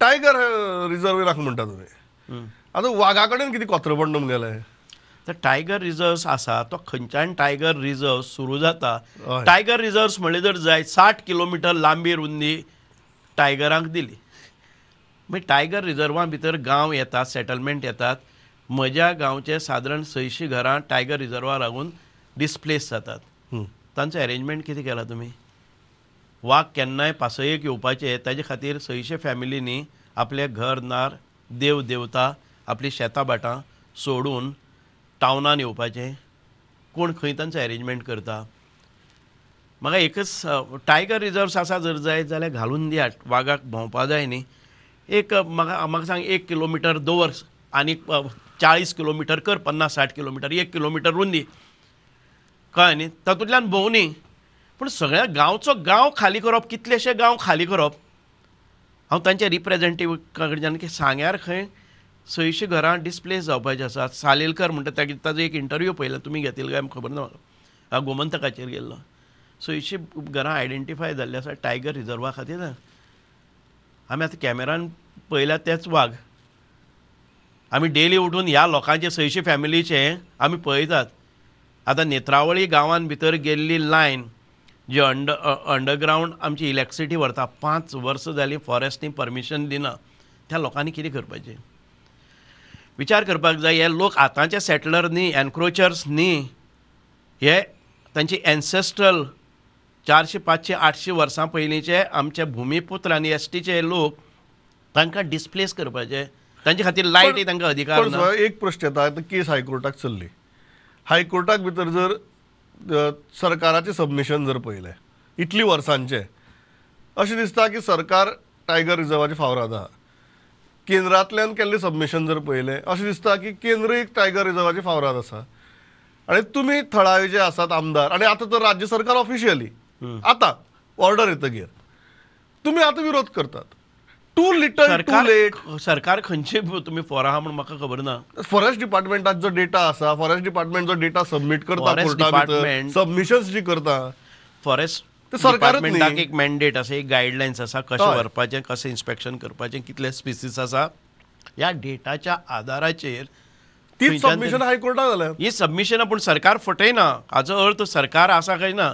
Tiger reserve नाका म्हणटा तुमी. आतां वागा कडेन कितें कोत्रपण तुमगेलें? तर टायगर रिजर्व्स आसा तो खंयच्यान टायगर रिजर्व सुरू जाता. टायगर रिजर्व्स म्हणलें जर जाय 60 किलोमिटर लांबी रुंदी टायगरांक दिली. मागीर टायगर रिजर्वा भितर गांव येतात, सेटलमेंट येतात. म्हज्या गांवचे सादारण 600 घरां टायगर रिजर्वा लागून डिस्प्लेस जातात. तांचो एरेंजमेंट कितें केलां तुमी? वाग केन्नाय पासयेक येवपाचे ताजे खातीर 600 फॅमिलींनी आपले घर नार देव देवता आपली शेतां भाटां सोडून टावनान येवपाचें. कोण खंय तांचो एरेंजमेंट करता? म्हाका एकच टायगर रिजर्व्स आसा जर जाय जाल्यार घालून दियात, वागाक भोंवपा जाय न्ही. एक म्हाका म्हाका सांग 1 किलोमिटर दवर आनी 40 किलोमिटर कर, 50-60 किलोमिटर, 1 किलोमिटर रुंदी, कळ्ळें न्ही? तातूंतल्यान भोंवनी. पूण सगळ्या गांवचो गांव खाली करप, कितलेशे गांव खाली करप. हांव तांच्या रिप्रेजेंटेटिव्ह कडच्यान की सांग्यार खंय 600 घरां डिस्प्लेस जावपाचीं आसात. सालेलकर म्हणटा ताजो एक इंटरव्यू पळयला, तुमी घेतिल्लो काय खबर ना म्हाका, हांव गोमंतकाचेर गेल्लो. 600 घरां आयडेंटिफाय जाल्लीं आसा टायगर रिजर्वा खातीर. आमी आतां कॅमेरान पळयल्या तेच वाग. आमी डेली उठून ह्या लोकांचे 600 फॅमिलीचे आमी पळयतात. आतां नेत्रावळी गांवान भितर गेल्ली लायन जी अंडरग्रावंड आमची इलेक्ट्रिसिटी व्हरता, 5 वर्सां जालीं फॉरेस्टनी परमिशन दिना. त्या लोकांनी कितें करपाचें विचार करपाक जाय. हे लोक आतांचे सेटलर न्ही, एनक्रोचर्स न्ही, हे तांची एन्सेस्ट्रल 400, 500, 800 वर्सां पयलींचे आमचे भुमीपुत्र आनी एसटीचे लोक, तांकां डिस्प्लेस करपाचे. तांचे खातीर लायटी तांकां अधिकार ना. एक प्रश्न येता, आतां केस हायकोर्टाक चल्ली, हायकोर्टाक भितर जर सरकाराचें सबमिशन जर पळयलें इतली वर्सांचें, अशें दिसता की सरकार टायगर रिजर्वाचे फावराद आहा. केंद्रांतल्यान केल्लें सबमिशन जर पळयलें अशें दिसता की केंद्र एक टायगर रिजर्वाचे फावराद आसा. आनी तुमी थळावे जे आसात आमदार, आनी आतां तर राज्य सरकार ऑफिशियली आतां ऑर्डर येतगीर तुमी आतां विरोध करतात. Too little too late. सरकार खंयचे तुमी फॉर आहा म्हूण म्हाका खबर ना. फॉरेस्ट डिपार्टमेंटाचो जो डेटा आसा, फॉरेस्ट डिपार्टमेंट जो डेटा सबमीट करता कोर्टा भितर, सबमिशन्स जी करता, फॉरेस्ट डिपार्टमेंटाक एक मॅन्डेट आसा, एक गायडलायन्स आसा, कशें व्हरपाचें, कशें इन्स्पेक्शन करपाचें, कितले स्पिसीस आसा. ह्या डेटाच्या आदाराचेर ती सबमिशन हायकोर्टात जालें. ही सबमिशन पूण सरकार फटयना. हाचो अर्थ सरकार आसा काय ना.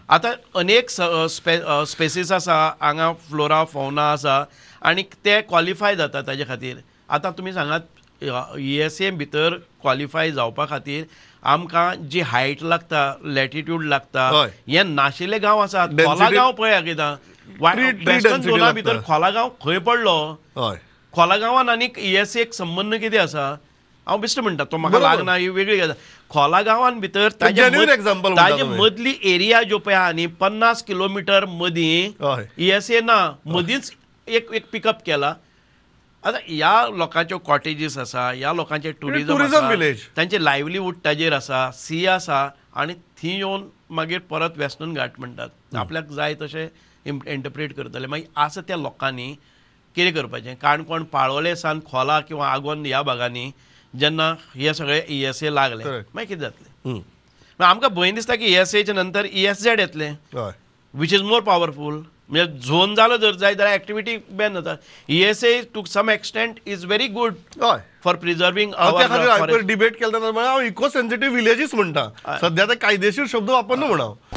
आतां अनेक स्पेसीस आसा हांगा, फ्लोरा फौना आसा आनी ते क्वॉलिफाय जाता ताजे खातीर. आतां तुमी सांगात, ESA भितर क्वॉलिफाय जावपा खातीर आमकां जी हायट लागता, लॅटिट्यूड लागता, हे नाशिल्ले गांव आसात. खोला गांव पळया कितें वेस्टर्न झोना भितर खोला गांव खंय पडलो? खोला गांवान आनी ESA संबंद कितें आसा? हांव बेश्टें म्हणटा, तो म्हाका लागना, ही वेगळी गजाल. खोला गांवान भितर ताजे मदली एरिया ज्यो पळय आहा न्ही, 50 किलोमिटर मदीं ESA ना, मदींच एक एक पिकअप केला. आतां ह्या लोकांच्यो कॉटेजीस आसा, ह्या लोकांचे टुरिजम आसा, तांचे लायवलीहूड ताजेर आसा, सी आसा, आनी थंय येवन मागीर परत वेस्टर्न घाट म्हणटात. आपल्याक जाय तशें इंटरप्रेट करतले. मागीर आसा त्या लोकांनी कितें करपाचें? काणकोण पाळोले सान खोला किंवा आगोंद ह्या भागांनी जेन्ना हे सगळे ESA लागले मागीर कितें जातलें? आमकां भंय दिसता की ESAच्या नंतर ESZ येतलें, which is more powerful. म्हणजे झोन जालो जर जाय जाल्यार एक्टिविटी बॅन जाता. ESA to some extent is very good for preserving. त्या खातीर डिबेट केला तेन्ना हांव इको सेन्सिटीव विलेजीस म्हणटा, सद्या ते कायदेशीर शब्द वापरना म्हणा.